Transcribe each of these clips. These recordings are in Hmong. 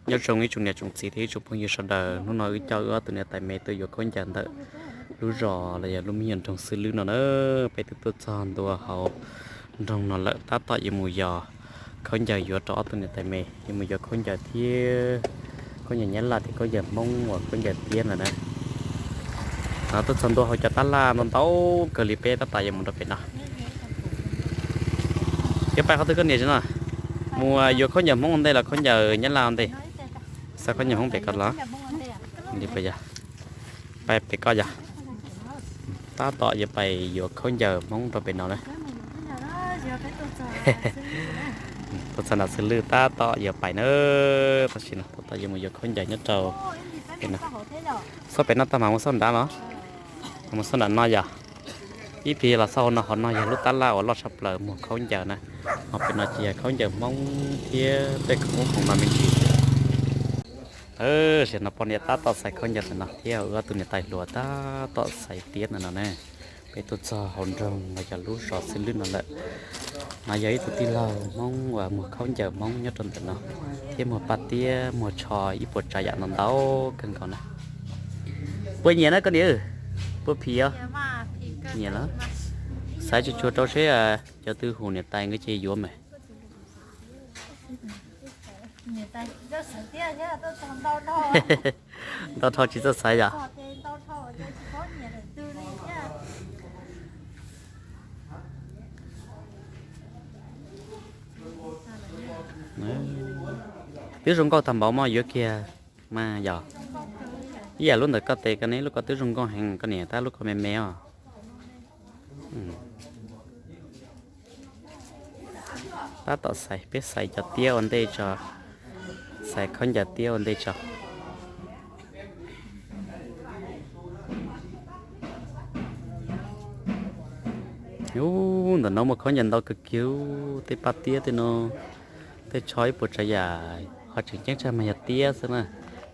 Nyob zoo ib tsoom niam tsoom txiv thiab ib tsoom phooj ywg sawv daws, hnub no wb coj wb ob tug niam tais me tuaj yuav khaub ncaws ntawm lub zos los yog lub me nyuam nroog Xwb Lwb no na. Peb twb tuaj txog ntua hauv nroog no lawm, tab tom yuav mus yos khaub ncaws yuav rau ob tug niam tais me, yuav mus yuav khaub ncaws thiab, khaub ncaws Nyab Laj thiab khaub ncaws Hmoob uas khaub ncaws tiab ntawd na. No tuaj txog ntua hauv cov tab laj ntau ntau kawg li, peb tab tom yuav mus rau pem no. Yuav pais qhov twg koj niam tsev no? Mus yuav khaub ncaws Hmoob ua ntej los khaub ncaws Nyab Laj ua ntej? Xav khaub ncaws Hmoob pem koj los? Li puas yog? Pais pem koj yog? Tab tom yuav pais yuav khaub ncaws Hmoob rau pem no na. Tuaj txog nram Xwb Lwb tab tom yuav pais na. Tam sim no tab tom yuav mus yuav khaub ncaws nyob rau pem no. Xauj pem no tag mam mus xauj nrad los? Mam mus xauj nram no yog? Ib pliag los xauj hauv no, hauv no yog lub tab laj uas loj tshaj plaws muag khaub ncaws na. Ho pem no ces yog khaub ncaws Hmoob thiab tej khoom ub khoom no me ntsis. Tam sim no poj niam tab tom xaiv khaub ncaws ntawm no thiab wb ob tug niam tais hluas tab tom xaiv tiab ntawm no ne. Peb tuaj txog hauv nroog los yog lub zos Xwb Lwb no lawm. No yog ib tug tij laug Hmoob uas muag khaub ncaws Hmoob nyob rau ntawm no, thiab muag paj tiab muag tsho ib puas tsav yam no ntau kawg nkaus na. Puas nyiam na koj niam? Puas phim os? Nyiam los? Xaiv tsuag tsuag rau seb cov twg hum niam tais nkawd ces yuav mas. Ntau dhau tsis txawj xaiv yom? Twb zoo nkauj tag npaum mas yuav kiag mas yog. Ib yam lub ntawm koj tes koj ne, lub ko twb zoo nkauj heev koj niam, tab lub ko me me os. Tab tom xaiv, peb xaiv cov tiab ua ntej tso, xaiv khaub ncaws tiab ua ntej tso. Ub, ntawm no muaj khaub ncaws ntau kawg kiag, tej paj tiab tej no, tej tsho ib puas tsav yam, ho tseem ceeb tshaj mas yog tiab xwb na.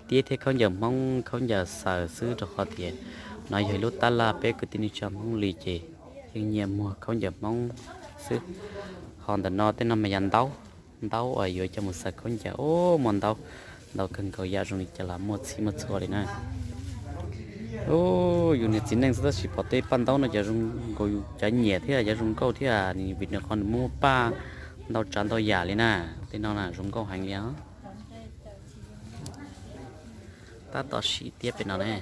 Tiab thiab khaub ncaws Hmoob, khaub ncaws xaws xwb, rau qhov tias no yog ib lub tab laj peb kwv tij neej tsa Hmoob li ces yeej nyiam muag khaub ncaws Hmoob xwb. Ho ntawm no tej no mas yog ntaub, ntaub uas yuav coj mus xaws khaub ncaws. Ub, muaj ntaub ntau kawg nkaus, yam zoo li cas los muaj txhij muaj txhua li na. Ub, yus niag txiv neej xwb tab sis pom tej paj ntaub no cov zoo nkaus cov nyiam thiab cov zoo nkauj thiab, vim rau qhov nws muaj paj ntau tsav ntau yam li na. Tej no na zoo nkauj heev li os. Tab tom sim tiab pem no ne.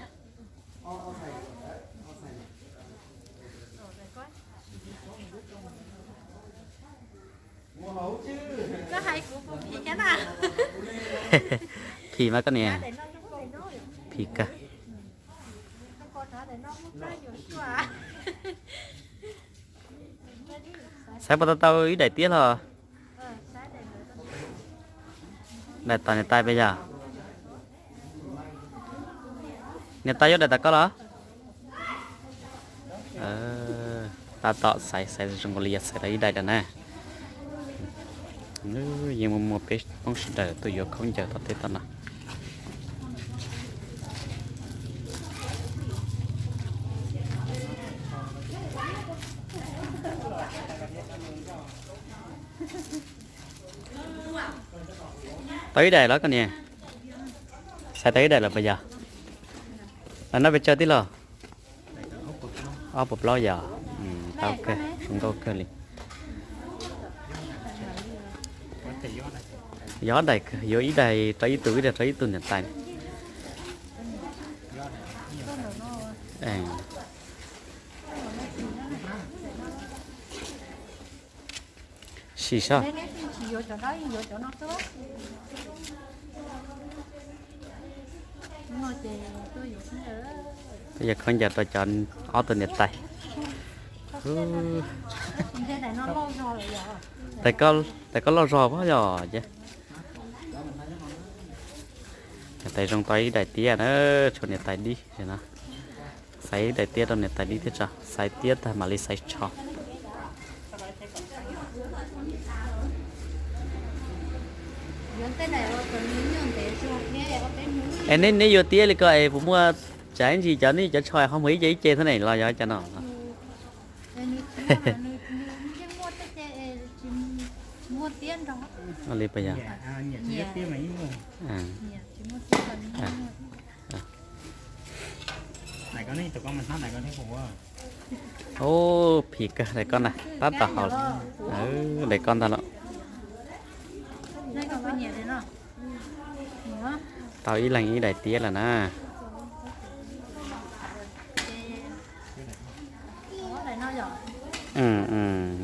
Phim mas koj niam, phim kawg. Xaiv puas tau tau ib daim tiab los? Daim tom niam tais pem yog? Niam tais yuav daim tom koj los? Tab tom xaiv, xaiv zoo nkaus li yog xaiv tau ib daim lawm na. Yeej muaj muaj peb Hmoob sawv daws tuaj yuav khaub ncaws tom tej tom no. Tau ib daim los koj niam? Xaiv tau ib daim los puas yog? Daim no pes tsawg tij laug? Ob puas plaub yog? Tau kawg, zoo nkauj kawg li. Yog ob daim, yuav ib daim rau ib tug, ib daim rau ib tug niam tais. Sim soj. Yog khaub ncaws rau cov ob tug niam tais. Tais koj loj zog pob yog ces. Niam tais zoo tau ib daim tiab na, tshuav niam tais dib no. Xaiv ib daim tiab rau niam tais dib thiab tso, xaiv tiab tag mam li xaiv tsho. Es neb, neb yuav tiab li ko es puas muaj tsav ntsis cov nej cov tsho ho muag ib ce ib ce thiab ne los yog cas no? Li puas yog? Ub, phim kawg daim koj na, tab tom haus. Daim koj ntag los. Tau ib leeg ib daim tiab lawm na.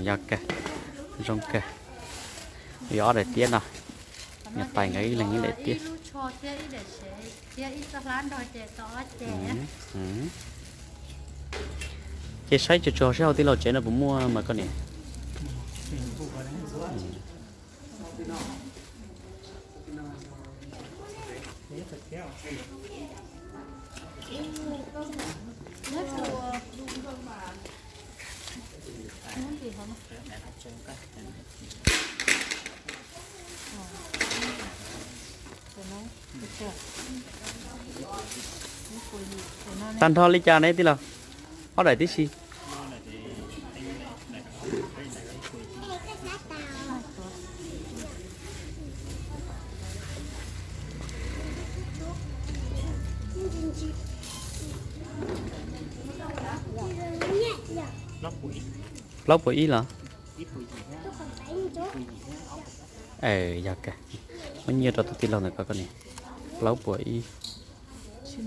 Yog kawg, zoo kawg. Yuav ob daim tiab no, niam tais nkawd ib leeg ib daim tiab. Ces saib tsuag tsuag seb hauv tij laug tsev no puas muaj mas koj niam. Tag nrho li cas ne tij laug? Ob daim tib si. Plaub puas ib los? Yog kawg, muab nyiaj rau tus tij laug ntawm ko koj niam. Plaub puas ib. Tsis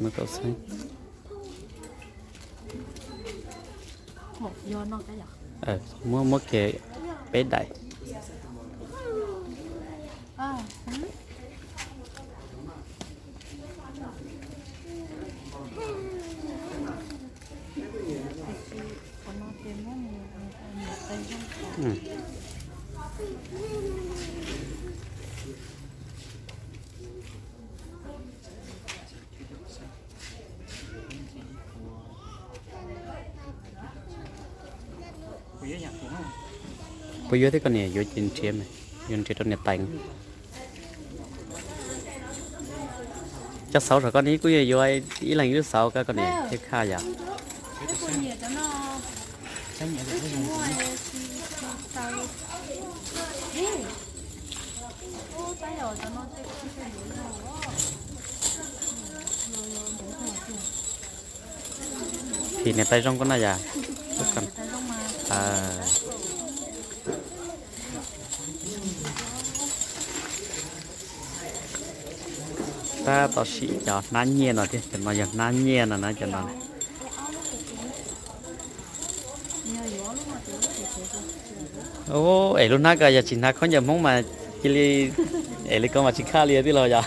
muaj kaum txheeb. Muab, muab kiag peb daim. Puas yuav thiab koj niam? Yuav ces nrhiav mas, yuav nrhiav rau niam tais. Cov xauv saum koj ne kuj yuav yuav ib leeg ib lub xauv koj niam thiaj khaj yom. Phim niam tais zoo koj na yom. Tab tom sim cov hnab nyiaj no thiab, cov no yog hnab nyiaj no na cov no. Ub, es lub hnab ko yog tsis hnav khaub ncaws Hmoob mas cia li, es li ko mas tsis khaj li tij laug yom.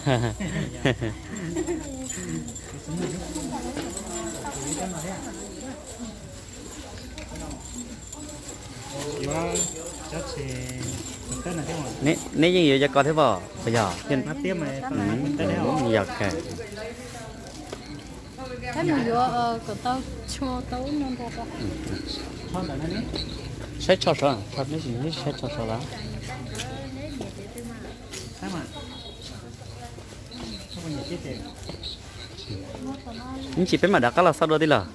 Neb yeej yuav cov ko thiab pom puas yog? Yog kawg. Saib tsho saud, neb saib tsho saud lawm. Ib chim peb mam rov qab los xauj dua tij laug.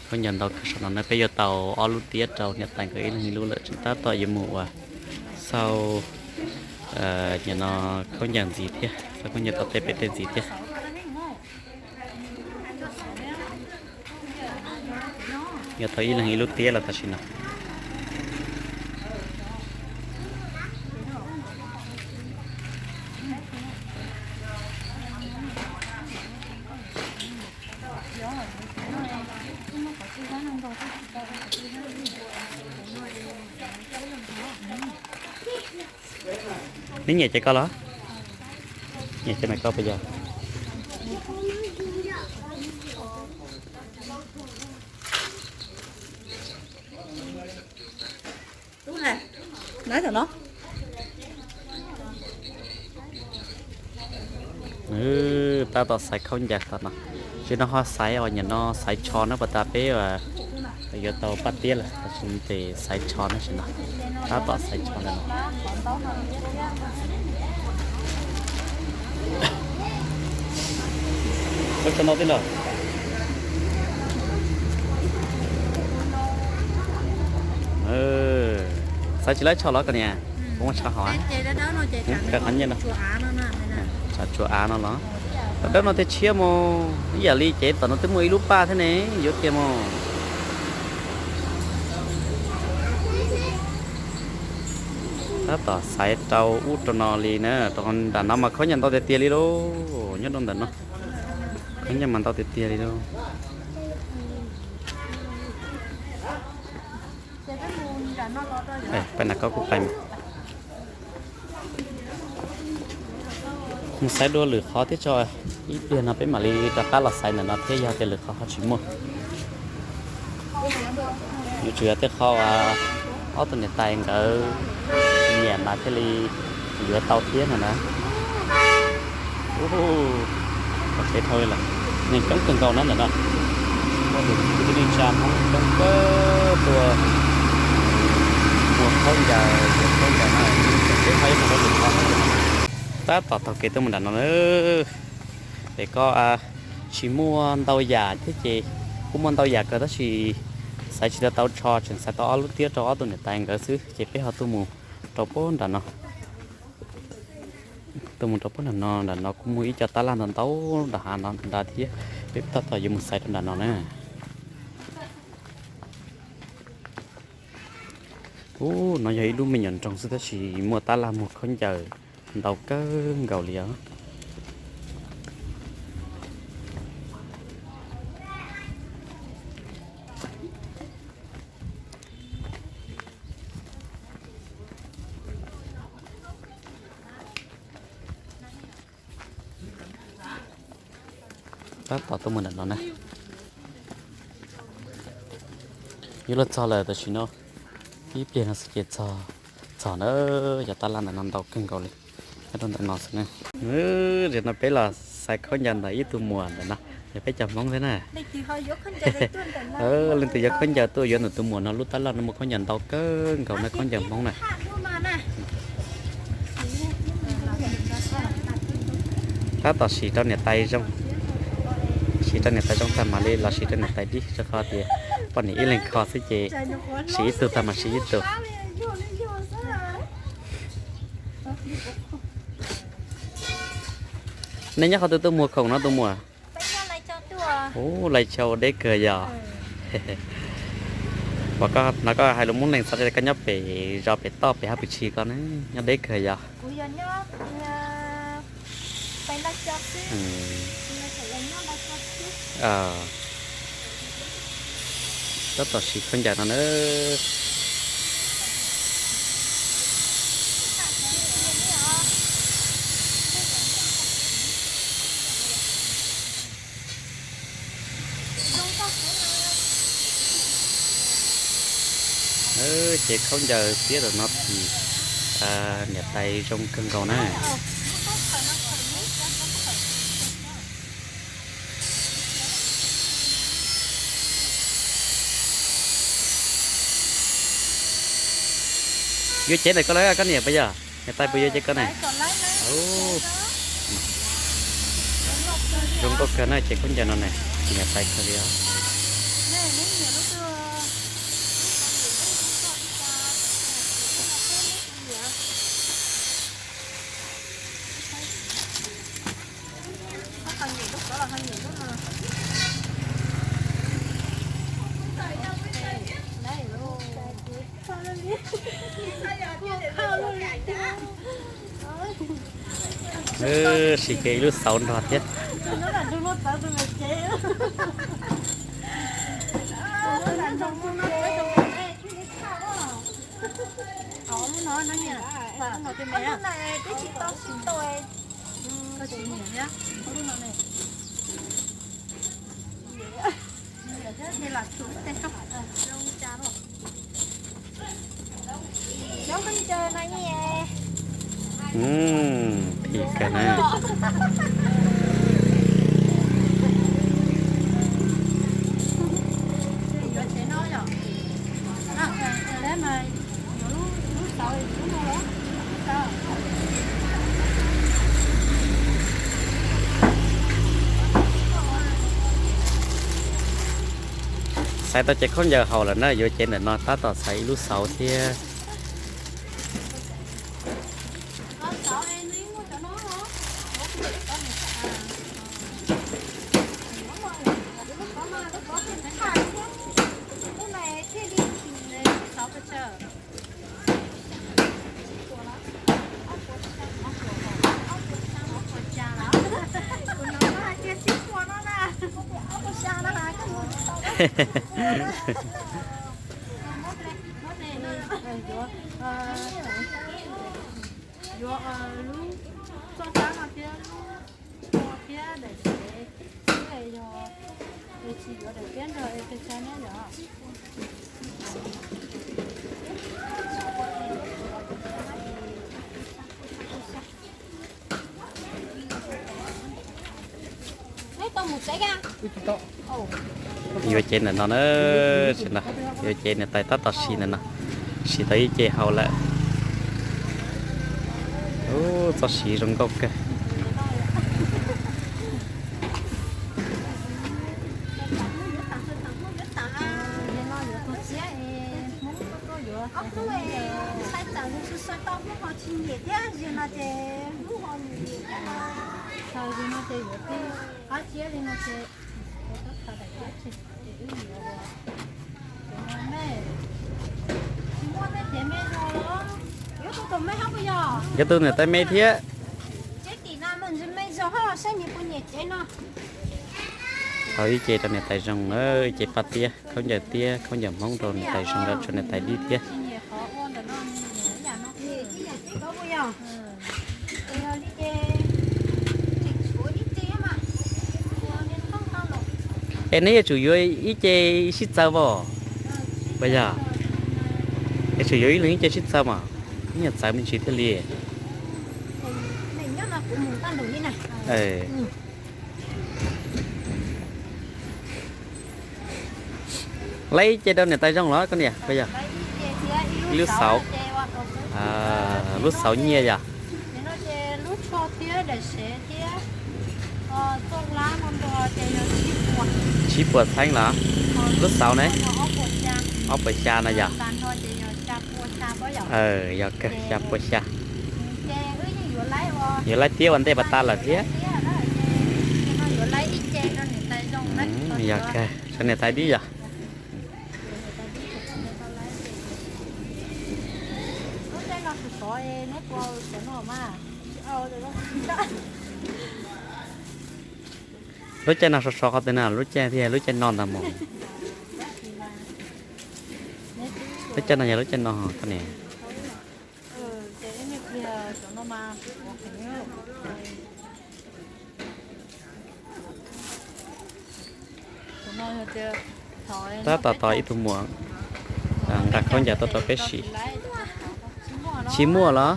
Khaub ncaws ntau kawg saum no na, peb yuav tau ob lub tiab rau niam tais nkawd ib leeg ib lub lawm, tseem tab tom yuav mus ua xauj, nim no khaub ncaws ntxiv thiab, xauj khaub ncaws tom tej pem tej ntxiv thiab. Yuav tau ib leeg ib lub tiab los tam sim no. Neb nyiam cov ko los? Nyiam cov no ko puas yog? Tab tom xaiv khaub ncaws tom no. Tsis no ho xaiv os, nim no xaiv tsho na, puas tas peb yuav tau paj tiab lawm, tab sis ces xaiv tsho na, tsis no tab tom xaiv tsho ntawm no. Ua tso ntau tij laug. Xav tsis laib tsho los koj niam? Kuv muaj tsho hauv. Qhov nyiaj no, tsho tsuas av no los. Tom dawb no tej tshiab mus ib yam li ces tom no twb muaj ib lub paj thiab ne, yuav kiag mus. Tab tom xaiv rau ub rau no li na, rau nram no mas khaub ncaws ntau tiag tiag li lauj, nyob rau ntawm no. Khaub ncaws mas ntau tiag tiag li lauj. Pab nram koj kuj pais. Mus xaiv dua lwm qhov thiab tso, ib pliag no peb mam li rov qab los xaiv ntawm no thiab yog tias lwm qhov ho tsis muaj. Yuav tsum yog tej qhov ob tug niam tais nkawd nyiam mas thiaj li yuav tau thiab no na. Ub, pom kev dhau li lawm, neeg coob kawg nkaus na ntawm no. Muaj tus kwv tij neej tsa Hmoob coob kawg tuaj muag khaub ncaws, yuav khaub ncaws no, peb ho ib mus rau lwm qhov. Tab tom taug kev tuaj mus nram no na. Pem ko tsis muaj ntau yam thiab ces kuj muaj ntau yam kawg tab sis xaiv tsis tau tau tsho, tseem xaiv tau ob lub tiab rau ob tug niam tais nkawd xwb ces peb ho tuaj mus rau puag nram no. Tuaj mus rau puag nram no, nram no kuj muaj ib co tab laj ntau ntau nram hav no nrad thiab, peb tab tom yuav mus xaiv rau nram no na. Ub, no yog ib lub me nyuam nroog xwb tab sis muaj tab laj muag khaub ncaws ntau kawg nkaus li os. Tab tom tuaj mus nram no na. Yuav luag txog lawm tam sim no, ib pliag no xwb ces txog, txog na, cov tab laj ntawm no ntau kawg nkaus li. Nyob rau ntawm no xwb na. Zaum no peb los xaiv khaub ncaws ntawm ib tug muam ntawm no, yog peb cov Hmoob thiab na. Leej twg yuav khaub ncaws tuaj yuav ntawm tus muam no lub tab laj no muaj khaub ncaws ntau kawg nkaus na, khaub ncaws Hmoob na. Tab tom siv rau niam tais zoo, siv rau niam tais zoo tag mam li los siv rau niam tais dib, rau qhov tias poj niam ib leeg kho xwb ces siv ib tug tag mam siv ib tug. Nej nyob qhov twg tuaj muag khoom no tus muam? Ub, Lai Châu ua deb kawg yog. Pom koj hnov koj hais lus Hmoob Leeg xav tias koj nyob pem zos pem toj pem hab pwm tshis ko ne, nyob deb kawg yog. Tab tom siv khaub ncaws no na. Ces khaub ncaws tiab rau no ces niam tais zoo kawg nkaus na. Yuav cev ntawm koj lawm koj niam puas yog? Niam tais puas yuav cev koj na? Zoo nkauj kawg na, cev khaub ncaws no na, niam tais kawg li os. Siv kiag ib lub xauv nrog thiab. Phim kawg na. Xaiv tau cev khaub ncaws haus lawm na, yuav cev ntawm no tab tom xaiv ib lub xauv thiab. Yuav lub txoj tab no thiab lub no thiab daim sev, yog tsis yuav daim tiab nrog es pes tsawg ne yom? Yuav cev ntawm no na, yuav cev niam tais tab tom siv ntawm no, siv tau ib ce haus lawm. Ub, txoj siv zoo nkauj kawg. Yuav tus niam tais me thiab. Tau ib ce rau niam tais zoo na, ib ce paj tiab, khaub ncaws tiab, khaub ncaws Hmoob rau niam tais zoo, rau niam tais dib thiab. Es neb yuav tsum yuav ib ce sib txawv as, puas yog? Yuav tsum yuav ib leeg ib ce sib txawv mas, ib nyuag txawv me ntsis thiaj li. Laib ib ce rau niam tais zoo los koj niam, puas yog? Ib lub xauv, lub xauv nyiaj yom? Tsib puas txheeb los? Lub xauv ne? Ob puas xya no yom? Yog kawg, xya puas xya. Yuav laib tiab ua ntej pas tas lawm thiab. Yog kawg, rau niam tais dib yom? Lub caij no sov sov qhov twg na, lub caij thiab lub caij no ntag mus. Lub caij no yog lub caij no koj niam. Tab tom tos ib tug muam nqa khaub ncaws tuaj rau peb siv. Tsis muaj los?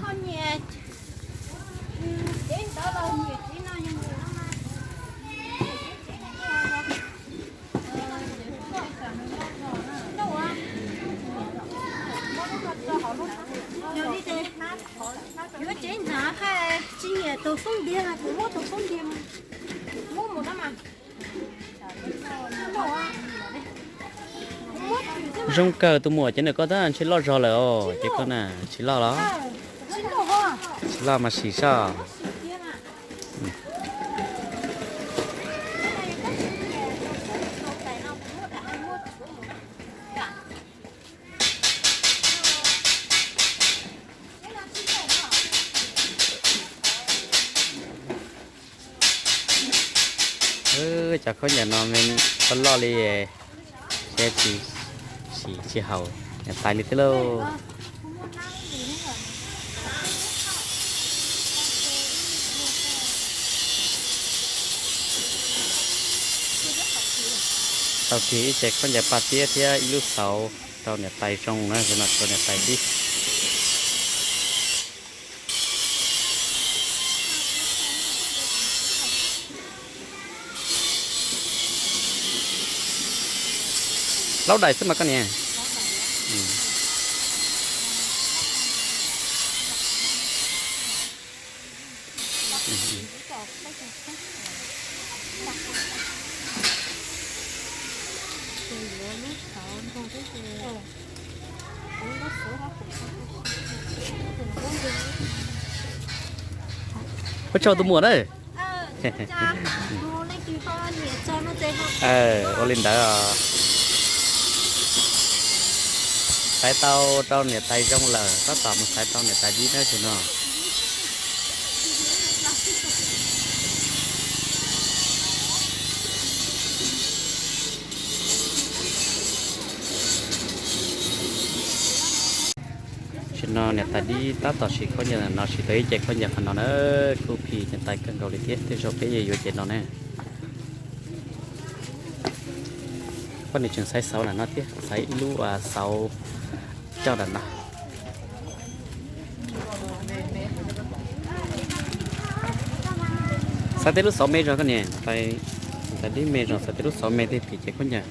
Yuav cev nthav, tsis nyiam tus xub ntiag, kuv muab tus xub ntiag muab mus na mas. Zoo kawg tus muam, ces nws koj tab ntshe loj zog lawm os, ces koj na tsis loj los? Tsis loj mas sim soj. Cov khaub ncaws no loj loj li, seb tsis, tsis haum niam tais li thiab lauj. Tau kiag ib ce khaub ncaws paj tiab thiab ib lub xauv rau niam tais zoo na, no rau niam tais dib. Laub daim xwb mas koj niam. Ua tsaug tus muam na. Ua li ntawd, xaiv tau rau niam tais zoo lawm tab tom mus xaiv tau niam tais dib na tus no. Tam sim no niam tais dib tab tom siv khaub ncaws no, siv tau ib ce khaub ncaws qhov no na, kuj phim niam tais kawg nkaus li thiab, tej zaum peb yuav yuav ce no ne. Poj niam tseem xaiv xauv lam no thiab, xaiv ib lub xauv coj lam no. Xaiv tej lub xauv me zoo koj niam, tais dib me zoo, xaiv tej lub xauv me thiaj phim ce khaub ncaws.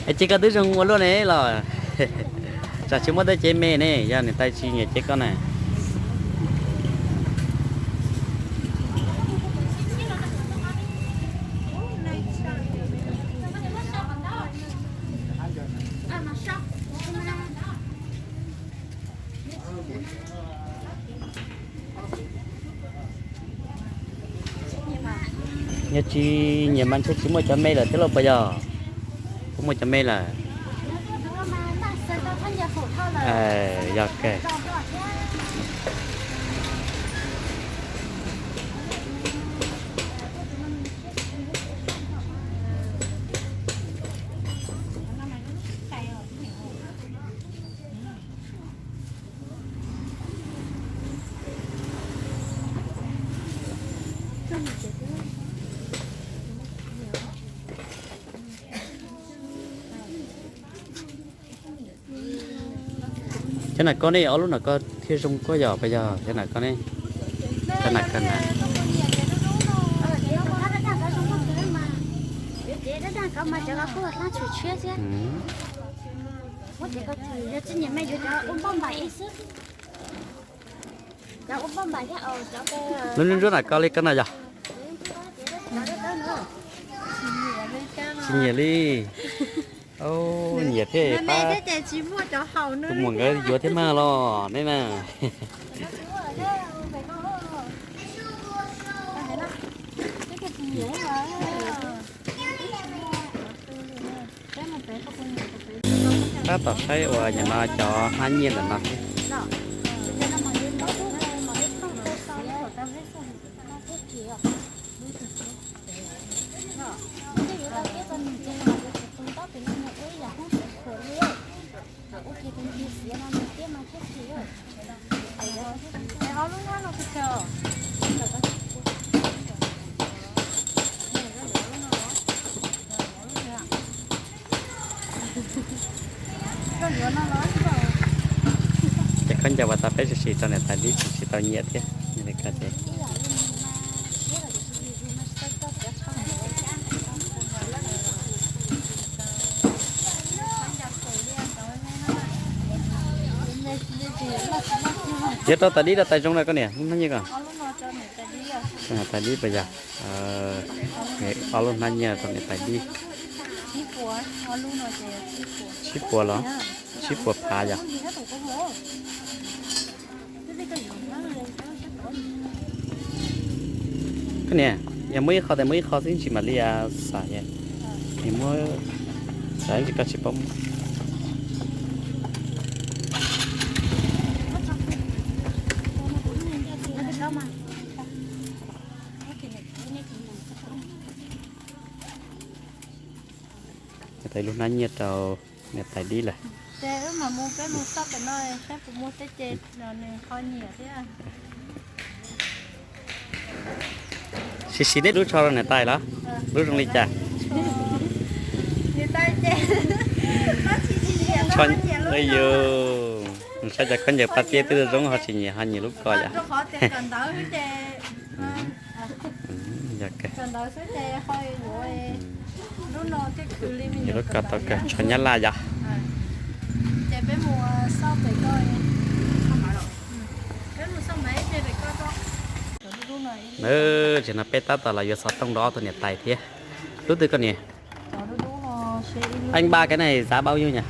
Es ces koj twb zoo ua luaj ne los, tsam tsis muab tej cev me ne, yog niam tais tsis nyiam cev koj na. Yog tsis nyiam mas ntshe tsis muaj cov me lawm thiab lauj puas yog? Puas muaj cov me lawm? Yog kawg. Cov nam koj ne, ob lub nam koj thiaj zoo koj yog puas yog cov nam koj ne? Cov nam koj na. Lub nruab nruab nam koj li koj no yog? Tsis nyiam li. Nyiam thiab pab tus muam nkawd yuav thiab mas los nej na. Tab tom saib uas nim no cov hnab nyiaj ntawm no thiab. Ces khaub ncaws uas tau peb siv rau niam tais dib tsis tau nyiam thiab. Yuav rau tais dib rau tais zoo na koj niam, hnab nyiaj ko. Tais dib puas yog? Ob lub hnab nyiaj rau niam tais dib. Tsib puas los? Tsib puas phav yog? Koj niam, yog muab ib qho tes muab ib qho xwb tsis mam li xav. Muab xav tsis koj tsis paub. Niam tais lub hnab nyiaj rau niam tais dib lawm. Ces wb mam mus, peb mus xauj pem no saib puas muaj tej ces nws ho nyiam thiab. Sim sim neb lub tsho rau niam tais los? Lub zoo li cas? Yus, saib cov khaub ncaws paj tiab twb zoo ho tsis nyiam, ho nyiam lub ko yom. Yog kawg. Nyiam lub ko tau kawg, tsho nyab laj yom. Nws, tam sim no peb tab tom los yuav xov tooj rau ob tug niam tais thiab. Lub twg koj niam? Anh ba cái này giá bao nhiêu nhỉ?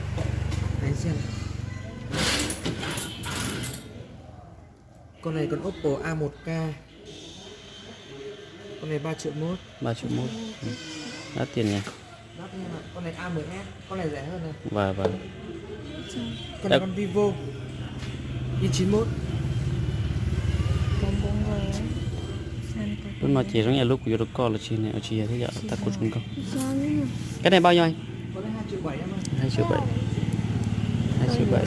Con này con Oppo A một K. Con này ba triệu mốt. Ba triệu mốt. Đắt tiền nhỉ? Đắt nhưng mà con này A mười S, con này rẻ hơn này. Vâng, vâng. Con này con Vivo Y chín mốt. Lub no ces giống như lub kuv yuav rau koj los tsis ne, tsis yog thiab yom, tab kuv rau koj. Cái này bao nhiêu anh? Con này hai triệu bảy em ơi. Hai triệu bảy. Hai triệu bảy.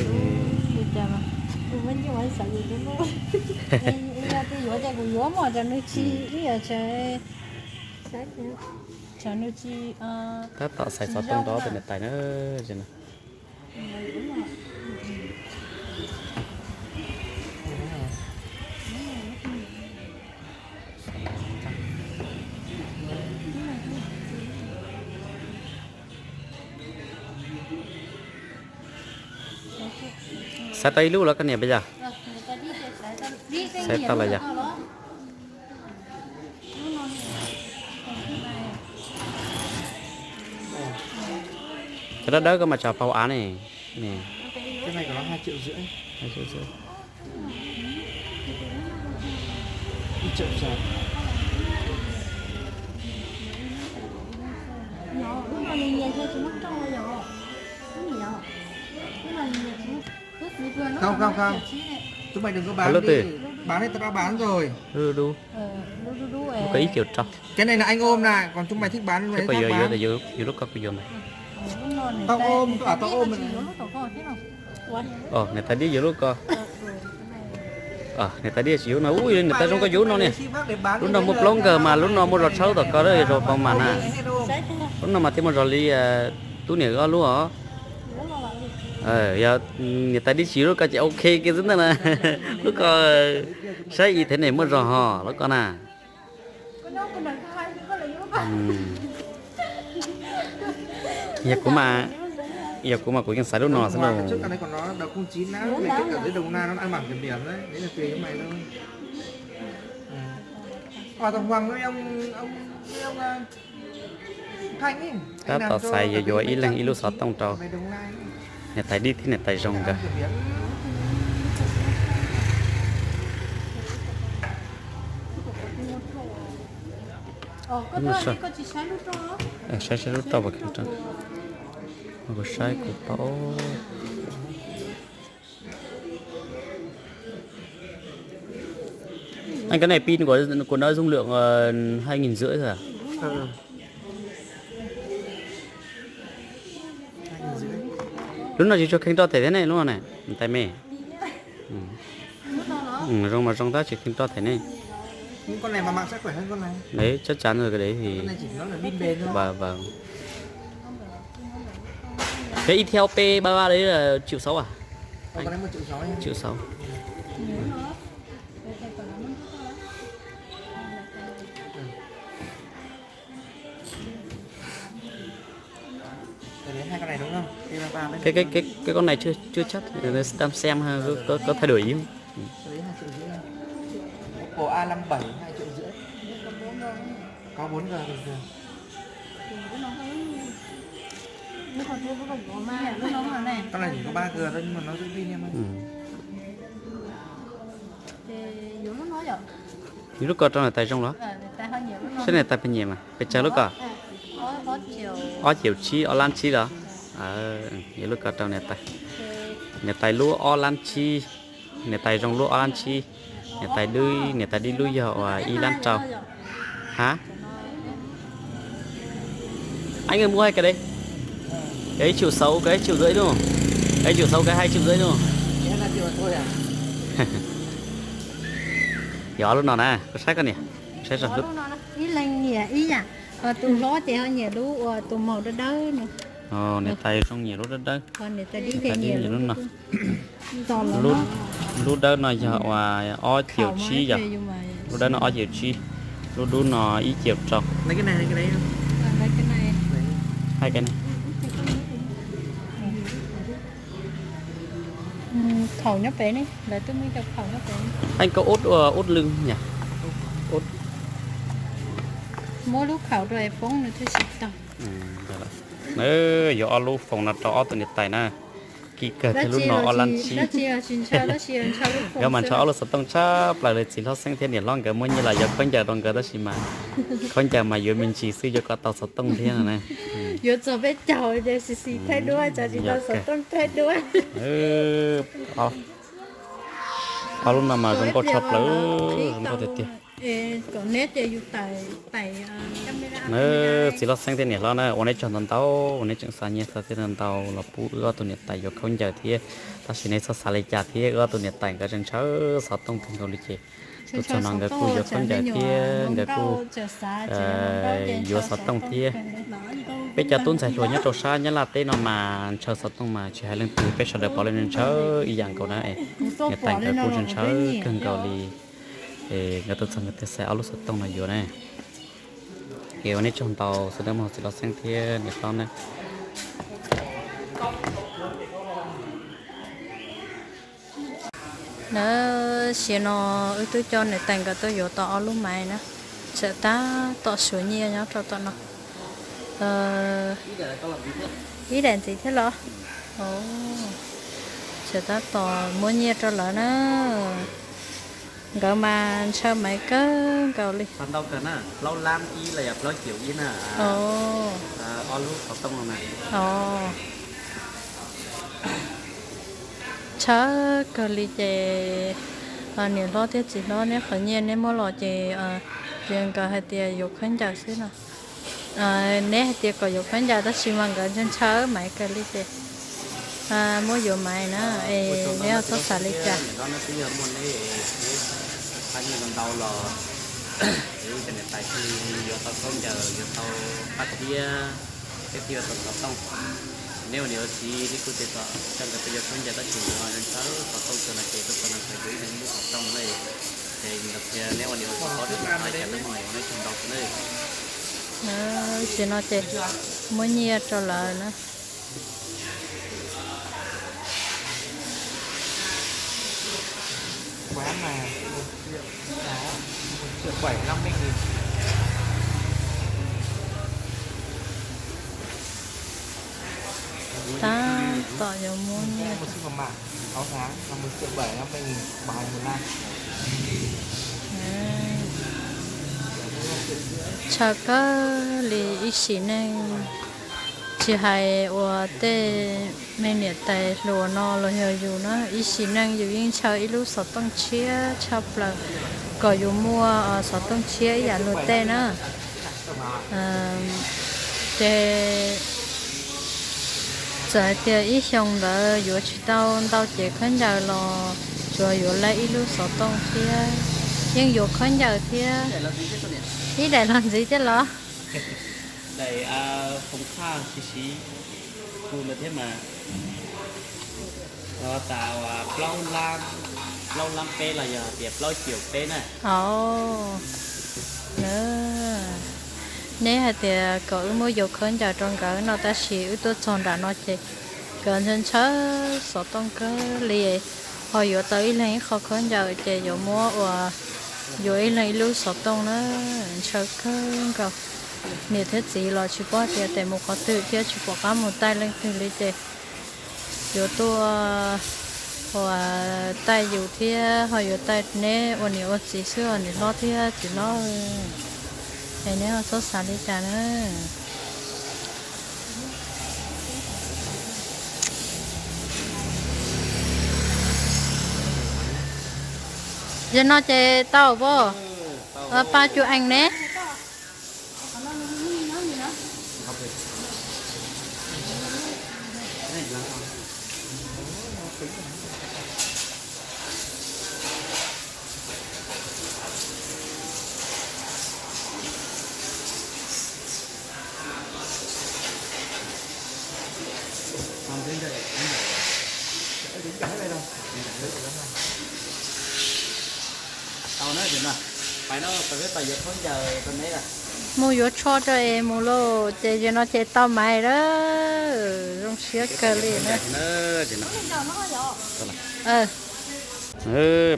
Tab tom xaiv xov tooj rau tus niam tais na. Xaiv tau ib lub los koj niam puas yog? Xaiv tau los yog? Cov dawb dawb koj mas tso pauv av ne. Cái này của nó hai triệu rưỡi. Hai triệu rưỡi. Không, không, không. Chúng mày đừng có bán đi. Bán thì tao đã bán rồi. Lub dub dub. Có ít triệu rau. Cái này là anh ôm này, còn chúng mày thích bán, chúng mày thích bán. Yus lub ko kuv yuav mas. Tao ôm, tao ôm. Niam tais dib yuav lub ko. Niam tais dib tsis yuav no, ui, niam tais zoo koj yuav lub no ne. Lub no muaj plaub nkawg mas lub no muaj zog tshawb tom ko, zog pov mas na. Lub no mas thiaj muaj zog li tub niam ob lub os. Yog niam tais dib tsis yuav lub ko ces ok kiag xwb ntag na. Lub ko saib i thiab ne muaj zog ho lub ko na. Yog kuv mas, yog kuv mas kuv yeej xaiv lub no xwb lauj. Tab tom xaiv yuav yuav ib leeg ib lub xov tooj rau niam tais dib thiab niam tais zoo nkawd. Saib saib lub roj puas kheev rau. Kuv saib kuv tau. Anh, cái này pin của của nó dung lượng ờ, hai nghìn rưỡi thôi à? Lub no tsis tshua kheev roj them thiab ne, lub no ne, niam tais me. Zoo mas zoo tab tsis kheev roj them ne. Đấy, chắc chắn rồi cái đấy thì. Vâng, vâng. Cái Itel P ba ba đấy là triệu sáu à? Anh? Triệu sáu. Cái cái cái cái con này chưa chưa chắc, đang xem ha, có, có, có thay đổi gì không? Oppo A năm bảy hai triệu rưỡi. Có bốn G bình thường. Con này chỉ có ba G thôi nhưng mà nó giữ pin em ơi. Yuav lub ko rau niam tais zoo los? Saib niam tais puas nyiam mas, pes tsawg lub ko? Ob triệu tsib, ob lab tsib los? Yuav lub ko rau niam tais. Niam tais lub ob lab tsib. Niam tais zoo lub ob lab tsib. Niam tais dib, niam tais dib lub yog uas ib lab rau. Hả? Anh ơi mua hai cái đấy. Cái triệu sáu, cái triệu rưỡi đúng không? Cái triệu sáu, cái hai triệu rưỡi đúng không? Yog lub no na, koj saib koj niam. Saib zoo. Ib leeg nyiam ib yam, ho tus hlob ces ho nyiam lub uas tus màu dawb dawb no. Niam tais zoo nyiam lub dawb dawb. Niam tais dib nyiam lub no. Lub dawb no yog uas ob triệu tsib yog. Lub dawb no ob triệu tsib. Lub dub no ib triệu rau. Khaum nyob pem ne, lawv twb muaj ib co khaum nyob pem. Anh có ốt, ờ, ốt lưng nhỉ? Ốt. Muab lub khaum rau es poob nws thiaj tsis tau. Nws yuav ob lub foos no rau ob tug niam tais na. Kim kawg thiab lub no ob lab tsib. Nkawd mas ntshaw ob lub xov tooj tshaj plaws li, txiv hlob Xeeb thiab niam hlob nkawd muab nyiaj los yuav khaub ncaws rau nkawd tab sis mas khaub ncaws mas yuav me ntsis xwb, yuav kom tau xov tooj thiab no na. Yuav txog peb caug ces xis xis thaij duab, tsam tsis tau xov tooj thaij duab. Ob lub no mas zoo nkauj tshaj plaws, zoo nkauj tiag tiag. Na, txiv hlob Xeeb thiab niam hlob na, ua neb tsaug ntau ntau, ua neb tseem xa nyiaj xa txiaj ntau ntau los pub wb ob tug niam tais yuav khaub ncaws thiab. Tab sis neb txhob xav li cas thiab, wb ob tug niam tais nkawd tseem ntshaw xov tooj kawg nkaus li ces tuaj txog no nkawd kuj yuav khaub ncaws thiab nkawd kuj yuav xov tooj thiab. Peb cov tub ntxhais hluas nyob rau sab Nyab Laj teb no mas ntshaw xov tooj mas tsis hais leej twg, peb sawv daws pom leej ntshaw ib yam nkaus na. Niam tais nkawd kuj ntshaw kawg nkaus li. Nkawd tuaj txog nkawd thiaj xaiv ob lub xov tooj no yuav na. Es ua neb tsaug ntau, sawv daws mloog txiv hlob Xeeb thiab niam hlob na. Na, sim no wb twb coj niam tais nkawd tuaj yuav tau ob lub maiv na, tseem tab tom suav nyiaj nyob rau tom no. Ib daim ntxiv thiab los? Tseem tab tom muab nyiaj rau lawv na. Nkawd mas ntshaw maiv kawg nkaus li. Ntshaw kawg li ces niam hlob thiab txiv hlob neb qhov nyiaj neb muab los ces nkawd hais tias yuav khaub ncaws xwb no. Neb hais tias kom yuav khaub ncaws tab sis mas nkawd ntshaw maiv kawg li ces muab yuav maiv na, es neb txhob xav li cas. Yuav tau khaub ncaws, yuav tau paj thiab, peb thiaj yuav tau xov tooj. Neb ua niam ua txiv neb kuj tau coj nkawd tuaj yuav khaub ncaws tab sis yuav ntshaw xov tooj tso no ces tuaj txog no nkawd yuav ib leeg ib lub xov tooj na. Ces nkawd qhia neb ua niam ua txiv paub thiab txhua txhua yam, neb mus ua neb tsaug ntau xwb na. Tsis no ces muab nyiaj rau lawv na. Tab tom yuav muab nyiaj. Ntshaw kawg li ib sim neej, tsis hais uas tej me niam tais hluas no los yog yus na, ib sim neej yus yeej ntshaw ib lub xov tooj tshiab tshaj plaws kom yus muaj xov tooj tshiab ib yam luag tej na. Ces txawm hais tias ib xyoo ntawd yuav tsis tau ntau cev khaub ncaws los tsuas yuav laib ib lub xov tooj thiab, yeej yuav khaub ncaws thiab. Ib daim los ntxiv thiab los? Plaub lab peb los yog tias plaub caum peb na. Neb hais tias kom wb muab yuav khaub ncaws rau nkawd no tab sis wb tuaj txog nram no ces nkawd ntshaw ntshaw xov tooj kawg li, ho yuav tau ib leeg ib qho khaub ncaws ces yuav muab ua yuav ib leeg ib lub xov tooj na, ntshaw kawg nkaus. Niam thiab txiv los tsis paub tias tes mus qhov twg thiab tsis pom qab mus taij leej twg li ces yuav tuaj ua taij yus thiab ho yuav taij neb ua niam ua txiv xwb os niam hlob thiab txiv hlob. Es neb txhob xav li cas na. Yog no ces tau pab, pab cua ees ne. Mus yuav tsho rau es mus lauj, ces yog no ces tau maiv lawm, zoo siab kawg li na.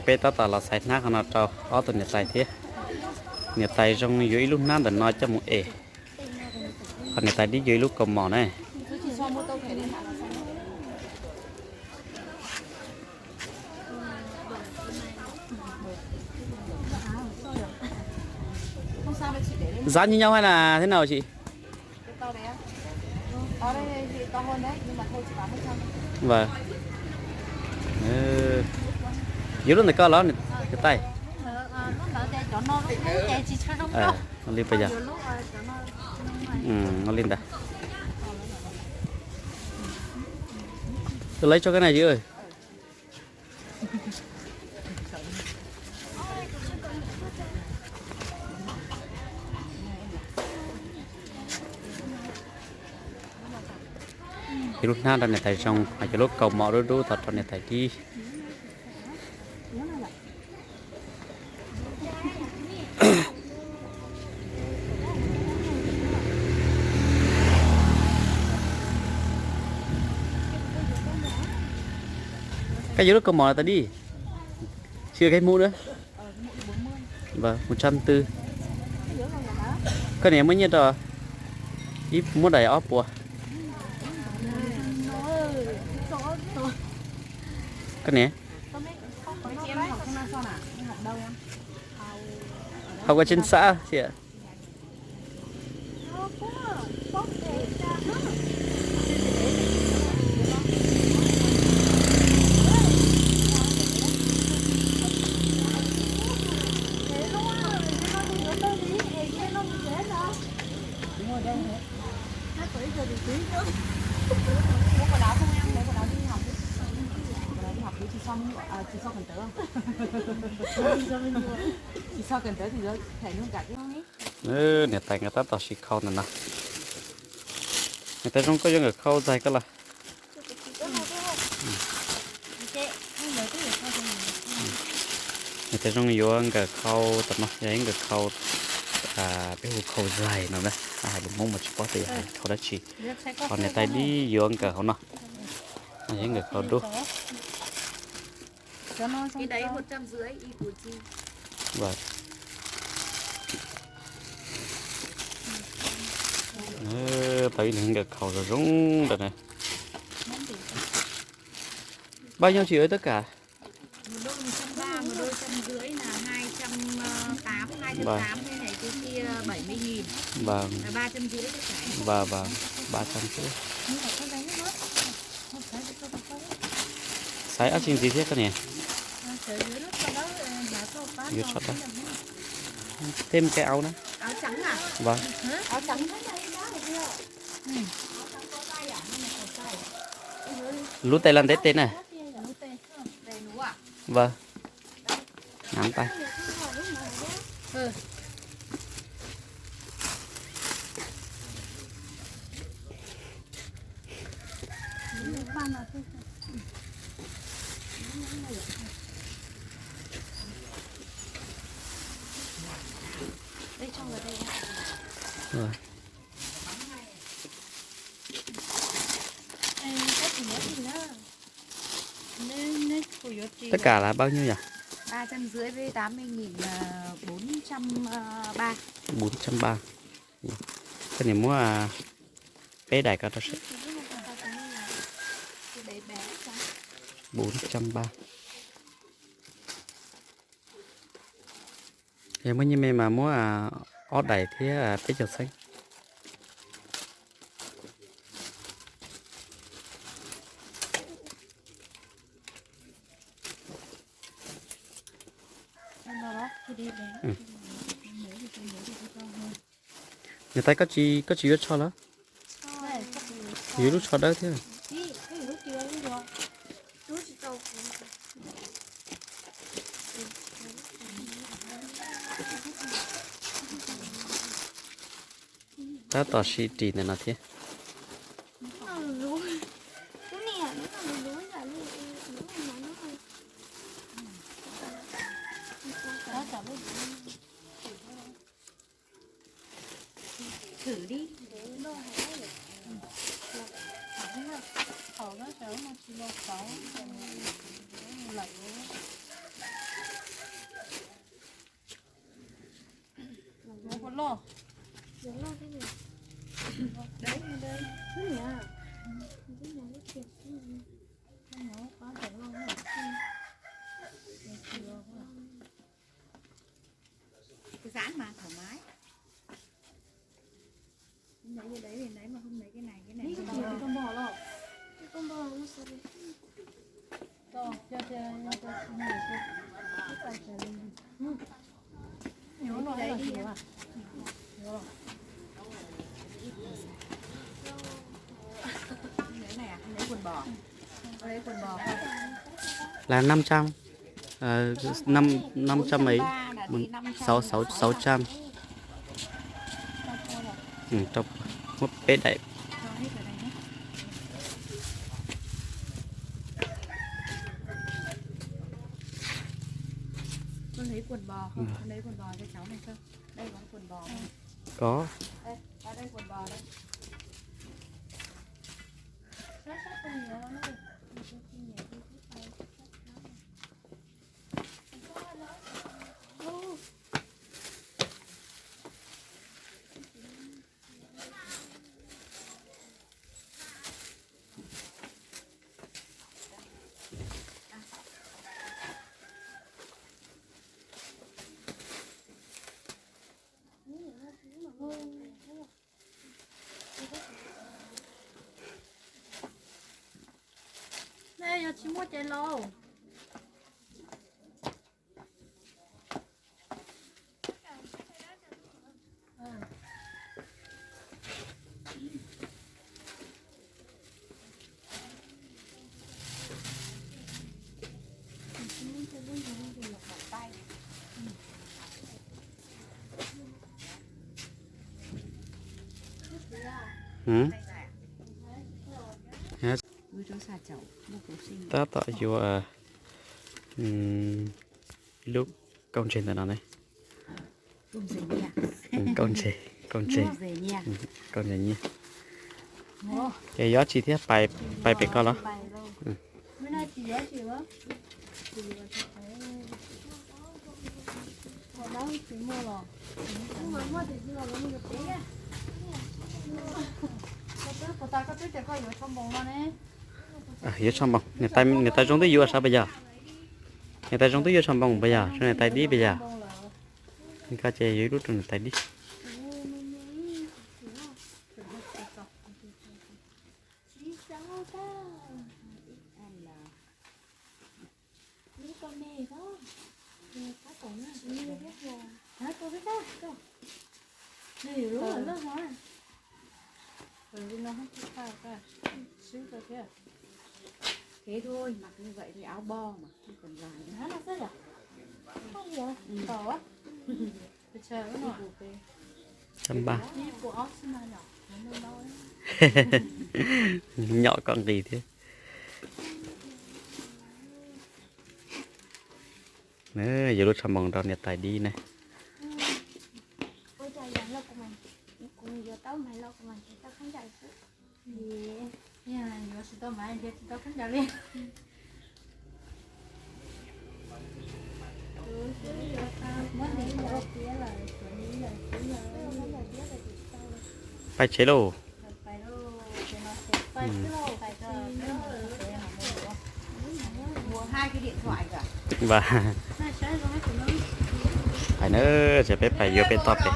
Peb tab tom los xaiv hnab qhov no rau ob tug niam tais thiab. Niam tais zoo yuav ib lub hnab ntawm no coj mus es, ho niam tais dib yuav ib lub kaus mom na. Giá như nhau hay là thế nào chị? Vâng. Yuav lub ntawm ko los niam tais? Li pas yog? Li ntawd. Tôi lấy cho cái này chị ơi. Ib lub hnab rau niam tais zoo, ho cov lub kaus mom dub dub tod rau niam tais dib. Koj yuav lub kaus mom tais dib, sis yuav koj hmub na? Vâng, một trăm tư. Koj niam muab nyiaj rau, ib muab daim ob puas. Koj niam. Học ở trên xã chị ạ. Niam tais nkawd tab tom sim khau ntawm no. Niam tais zoo koj yuav nkawm khau txais koj los. Niam tais zoo yuav nkawm khau tom no, yog ib nkawm khau, peb hu khau zais no na, hais lus Hmoob mas tsis paub tias yog hais khau dab tsi. Ho niam tais dib yuav nkawm hauv no, yog ib nkawm khau dub. Tau ib nkawm khau zoo zoo ntawm na. Bao nhiêu chị ơi tất cả? Một đôi một trăm ba, một đôi trăm rưỡi là hai trăm tám, hai trăm tám, cái này cái kia bảy mươi nghìn. Vâng. Là ba trăm rưỡi tất cả. Vâng, vâng. Ba trăm rưỡi. Size áo jean gì thế con nhỉ? Dưới nó sau đó, ờ, giả sau pá. Dưới sau đó. Thêm một cái áo nữa. Áo trắng à? Vâng. Hả? Áo trắng thế này đó. Ừ. Lub tes los ntev tes na. Lub tes, tes nú à? Vâng. Nắm tay. Đây, cho vào đây ạ. Rồi. Ê, có gì nữa thì nhớ. Tất cả là bao nhiêu nhỉ? Ba trăm rưỡi với tám mươi nghìn là bốn trăm ba. Bốn trăm ba. Koj niam muab peb daim ko rau seb. Bốn trăm ba. Yog muaj nyiaj me mas muab ob daim thiab peb caug txheeb. Niam tais, koj tsis, koj tsis yuav tsho lawm? Yuav lub tsho dawb thiab. Tab tom sim ris ntawm no thiab. Thử đi. Khẩu nó sớm mà chỉ một sáu lẩu. Cái dán mà thoải mái. Lấy cái đấy thì lấy mà không lấy cái này, cái này. Cái con bò lò. Cái con bò nó sao đây? Cho, cho, cho, cho, cho, cho, cho, cho, cho, cho, cho, cho, cho, cho, cho, cho, Là năm trăm. Ờ, năm, năm trăm mấy? Sáu, sáu, sáu trăm. Ừ, trong, một pet đại. Con lấy quần bò không? Con lấy quần bò cho cháu này không? Đây có quần bò này. Có. Đây, đây quần bò đây. Nej yog tsis muaj ces los. Tab tom yuav ib lub kauj ntses ntawm no ne. Kauj ntses, kauj ntses, kauj ntses nyiaj. Ces yuav tsis thiab, pais pem ko los? Yuav tsho npoos, niam tais zoo twb yuav sab puas yog? Niam tais zoo twb yuav tsho npoos puas yog, tsho niam tais dib puas yog? Koj ces yuav ib lub rau niam tais dib. Thế thôi, mặc như vậy thì áo bo mà, không cần dài nữa. Trăm ba. Nyom koj nqis thiab. Yuav lub tsho npoos rau niam tais dib ne. Pais tsev lauj. Pais na, ces peb pais yuav peb toj pem.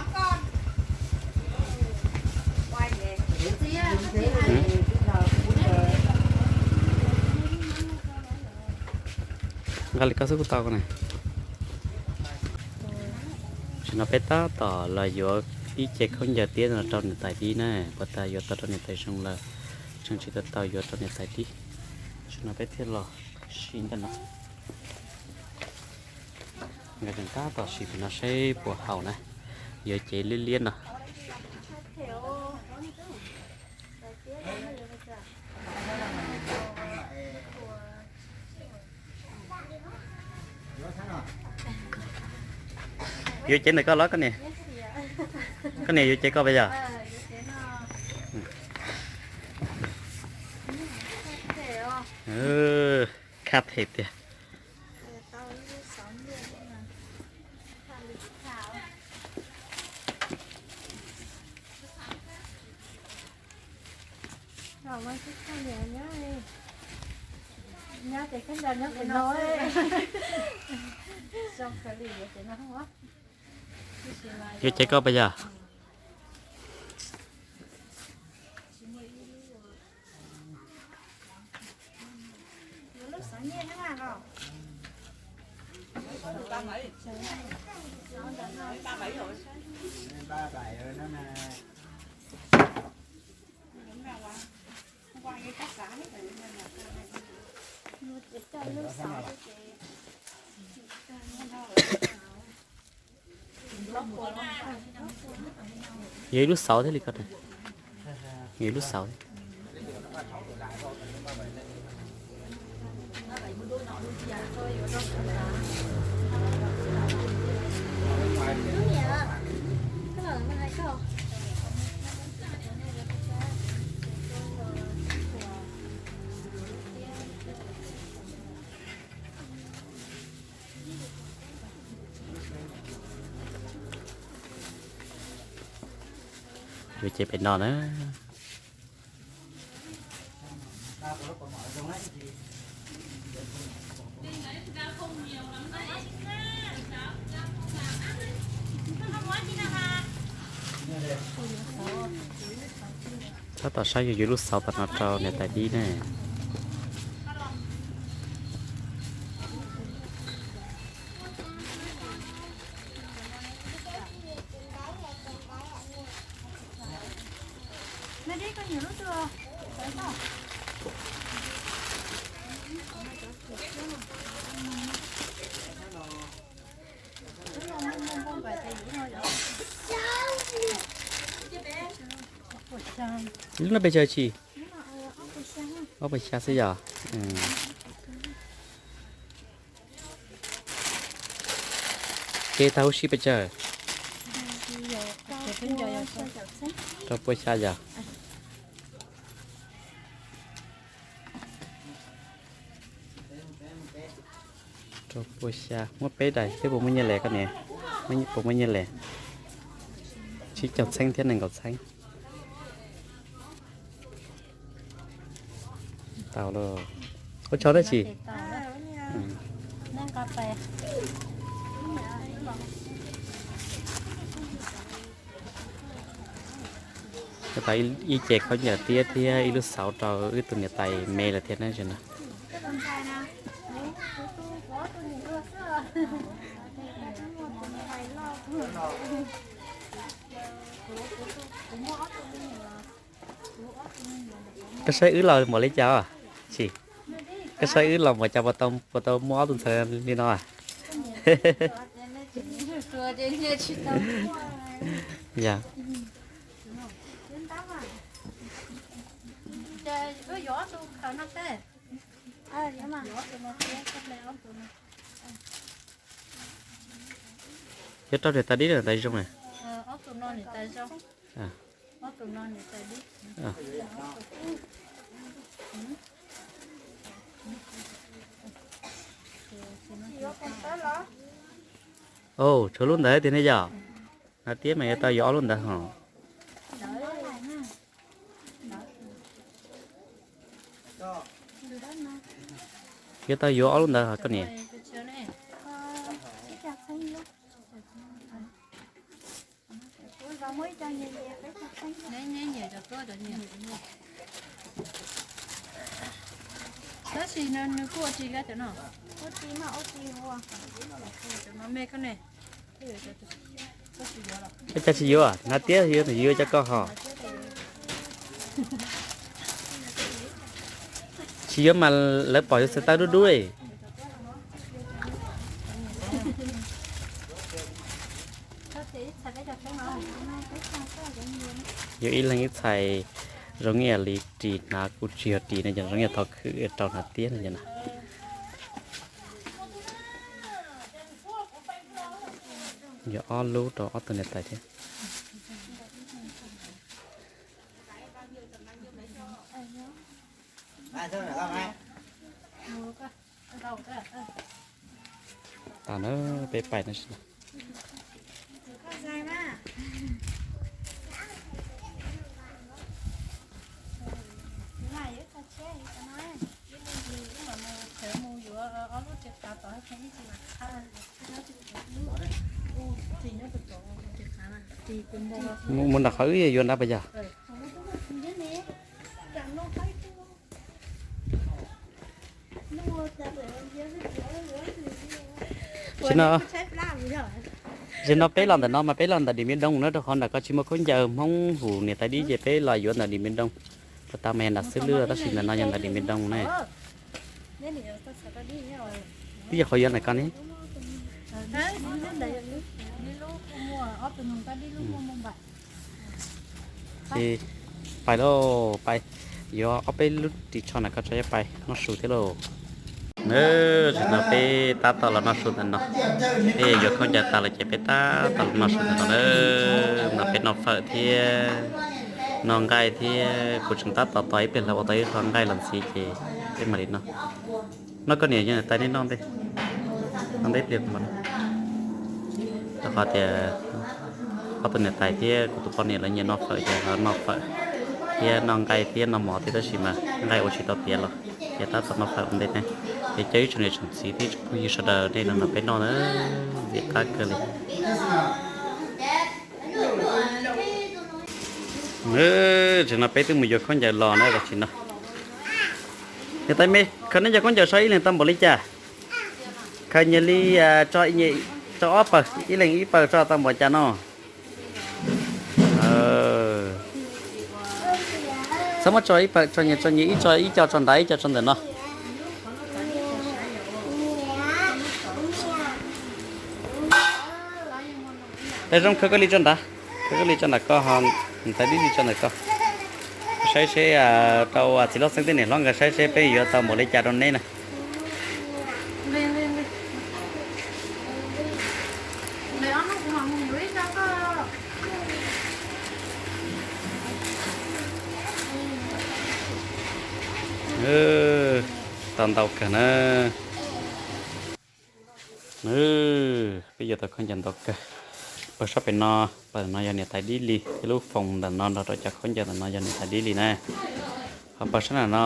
Nqa li koj xwb kuj tau koj na. Tam sim no peb tab tom los yuav tib ce khaub ncaws tiab no rau niam tais dib na, puas tas yuav tau rau niam tais zoo lawm, tseem tsis tau tau yuav rau niam tais dib. Tam sim no peb thiaj los sim ntawm no. Nkawd tseem tab tom sim pem no seb puas haum na, yuav cev liab liab no. Yuav cev ntawm koj los koj niam? Koj niam yuav cev koj puas yog? Khab them tiag. Yuav caiv koj pas yog? Yog ib lub xauv thiab li ko. Yog ib lub xauv. Yuav ces pem no na. Tab tom saib yuav yuav lub xauv tom no rau niam tais dib ne. Lub no pes tsawg tsis? Ob puas xya xwb yog? Kev tag huv si pes tsawg? Rau puas xya yog? Rau puas xya, muab peb daim, peb puas muaj nyiaj les koj niam? Puas muaj nyiaj les? Tsib caug txheeb thiab nees nkaum txheeb. Tau lauj. Ua tsaug dab tsi? Tau ib ce khaub ncaws tiab thiab ib lub xauv rau wb tus niam tais me lawm thiab na. Koj saib wb los npaum li cas os? Tsis, koj saib wb los npaum cas puas tau muaj ob tug ntxhais li no? Yog. Yuav rau niam tais dib los niam tais zoo na? Tshuav lub ntawd tiag ne yom? Hnav tiab mas yuav tau yuav ob lub ntawd hos. Yuav tau yuav ob lub ntawd hos koj niam. Tab sis nws kuj ua tsis li cov no. Cov no me koj ne. Ua cas tsis yuav, hnav tiab yuav, yuav cov koj hos. Tsis yuav mas lawv pom yuav txhais tawb dub dub li. Yuav ib leeg ib txhais zoo ib yam li ris hnav kuj tsis yog ris no, zoo ib yam thov khwm rau hnav tiab no na. Yuav ob lub rau ob tug niam tais thiab. Tas na, peb pais no. Mus nram qhov wb yuav nrad puas yog? Tam sim no peb los ntawm no mas peb los ntawm Dim Miv Doos na, rau qhov nram ko tsis muaj khaub ncaws Hmoob hu niam tais dib ces peb los yuav ntawm Dim Miv Doos. Puas tas mas yog nram xwb lwj tab sis ntawm no yog ntawm Dim Miv Doos ne. Twb yog qhov yuav ntawm ko ne. Ces pais lauj, pais yuav ob peb lub ris tsho ntawm ko tso pais noj su thiab lauj. Tam sim no peb tab tom los noj su ntawm no. Peb yuav khaub ncaws tas lawm ces peb tab tom los noj su ntawm no na. No peb noj fawm thiab noj nqaij thiab kuv tseem tab tom tos ib pliag hlawv ua tau ib qho nqaij los ntxiv ces peb mam li noj. Noj koj niam yog niam tais nej noj ntej, noj ntej ib pliag kuv mam noj. Rau qhov tias ob tug niam tais thiab kuv tus poj niam lawv nyiam noj fawm ces lawv noj fawm thiab noj nqaij thiab noj mov thiab tab sis mas nqaij ua tsis tau tiav los ces tab tom noj fawm ua ntej ne. Ces cov ib tsoom niam tsoom txiv thiab tsoom phooj ywg sawv daws nej los nrog peb noj na, ntxim qab kawg li. Tam sim no peb twb mus yuav khaub ncaws los na tam sim no. Niam tais me, khaws nej cov khaub ncaws so ib leeg tau npaum li cas? Khaws nyias li, tso ob pawg, ib leeg ib pawg tso tau npaum cas no? Txhob muab tso ib pawg, tso nyias, tso nyias ib co, ib co tso nrad ib co tso ntawm no. Tais zoo khaws koj li tso nrad, khaws koj li tso nrad ko ho niam tais dib li tso ntawm ko. Saib seb rau txiv hlob xeeb thiab niam hlob nkawd saib seb peb yuav tau npaum li cas rau neb na. Tau ntau kawg na. Peb yuav tau khaub ncaws ntau kawg. Pawg sab pem no, pawg ntawm no yog niam tais dib li, ib lub foos ntawm no nrog rau cov khaub ncaws ntawm no yog niam tais dib li na. Ho pawg sab no,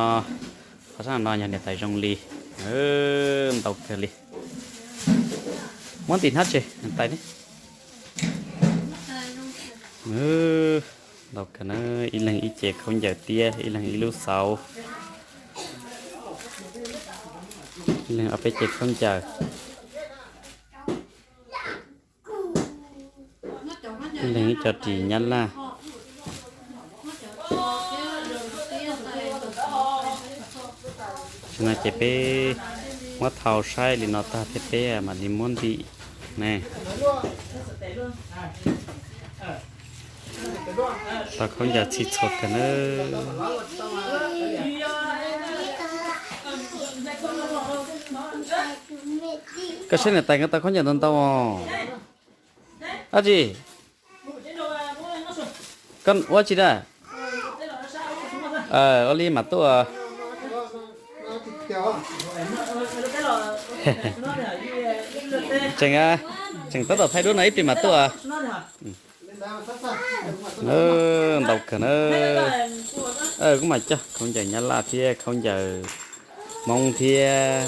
qhov sab no yog niam tais zoo li. Ntau kawg li. Muab ntim hnab tse niam tais ne. Ntau kawg na, ib leeg ib ce khaub ncaws tiab, ib leeg ib lub xauv, ib leeg ob peb ce khaub ncaws, ib leeg ib co ris nyab laj. Tam sim no ces peb muab thau saib li no tag thiab peb mam li muab ntim ne. Tau khaub ncaws txhij txhua kawg na. Koj saib niam tais nkawd tau khaub ncaws ntau ntau os. Dab tsi? Koj ua tsi na? Ua li mam tuaj. Tseem, tseem tab tom thaij duab no ib pliag mam tuaj. Ntau kawg na. Kuv mam coj khaub ncaws nyab laj thiab khaub ncaws hmoob thiab,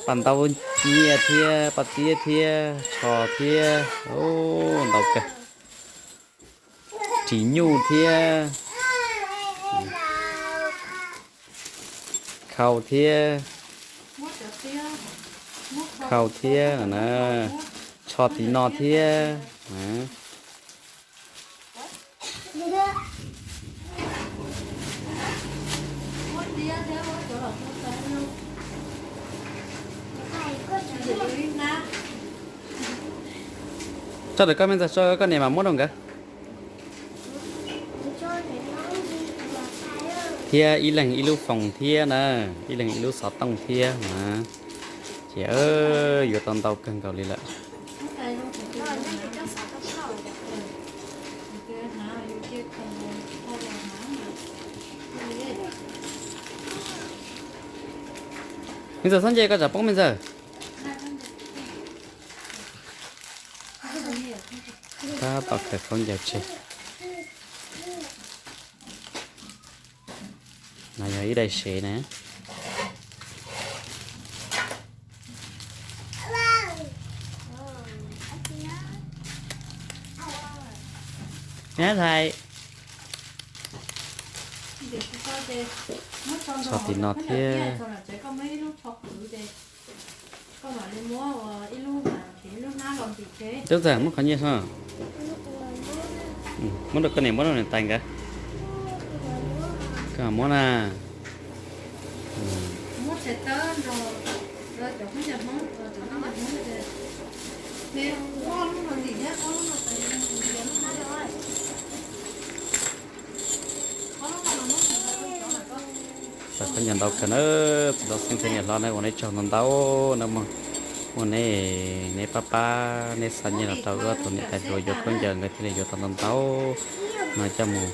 paj ntaub nyiaj thiab paj tiab thiab tsho thiab, ntau kawg. Ris nyuj thiab, khau thiab, khau thiab na, tsho tiv no thiab. Tso ntawm koj me ntxawg, tso koj niam mam muab rau nkawd. Thiab ib leeg ib lub foos thiab na, ib leeg ib lub xov tooj thiab na. Ces yuav tau ntau kawg nkaus li lawm. Me ntxawg txhob nce koj tsam poob me ntxawg. Tab tom khaws khaub ncaws tseg. No yog ib daim sev na. Ntxhais, txog tim no thiab. Tub ntxawm muab qhov nyiaj so, muab rau koj niam, muab rau niam tais nkawd. Koj muab na. Tau khaub ncaws ntau kawg na, txiv hlob Xeeb thiab niam hlob na, ua neb tsaug ntau ntau na, muaj neb, neb pab pab neb xa nyiaj los rau wb tus niam tais hluas yuav khaub ncaws, nkawd thiaj li yuav tau ntau ntau no coj mus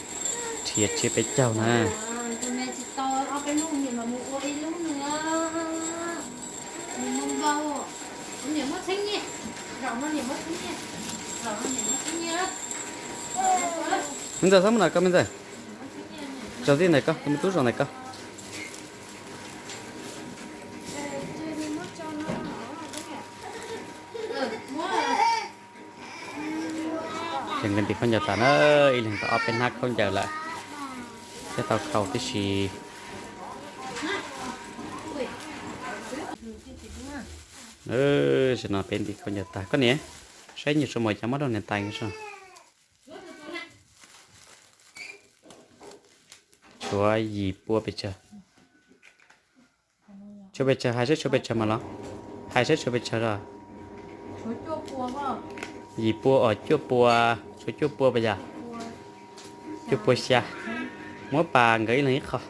rhia tsiab peb caug na. Me ntxawm, txhob mus ntawm koj me ntxawm, zaum tib ntawm koj, tus me tub zaum ntawm koj. Ces nkawd ntim khaub ncaws tas na, ib leeg tau ob peb hnab khaub ncaws lawm, thiab tau khau tib si. Tam sim no peb ntim khaub ncaws tag, koj niam, saib nyiaj tshuav mus cas muab rau niam tais nkawd so. Tshuav yim pua pes tsawg? Tshuav pes tsawg, hais seb tshuav pes tsawg mas los, hais seb tshuav pes tsawg os. Yim pua os, cuaj pua, tshuav cuaj pua puas yog? Cuaj pua xya. Muab pas nkawd ib leeg ib qho.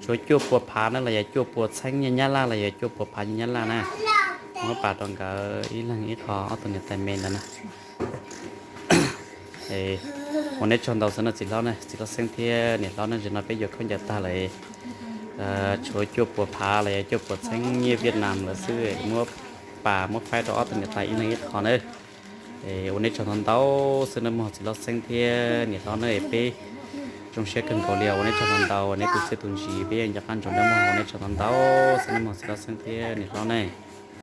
Tshuav cuaj pua phav na, los yog cuaj pua txheeb nyiaj Nyab Laj, los yog cuaj pua phav nyiaj Nyab Laj na. Muab pas rau nkawd ib leeg ib qho, ob tug niam tais me ntawd na. Ua neb tsaug ntau xwb no txiv hlob ne, txiv hlob Xeeb thiab niam hlob ne, tam sim no peb yuav khaub ncaws tag lawm. Tshuav cuaj pua phav los yog cuaj pua txheeb nyiaj Vietnam lawm xwb, muab pas muab faib rau ob tug niam tais ib leeg ib qho na. Ua neb tsaug ntau ntau xwb nawb mog txiv hlob Xeeb thiab niam hlob na, peb zoo siab kawg nkaus li os, ua neb tsaug ntau ntau neb tus txiaj tus ntsig, peb yeej nco qab ntsoov nawb mog, ua neb tsaug ntau ntau xwb nawb mog txiv hlob Xeeb thiab niam hlob ne.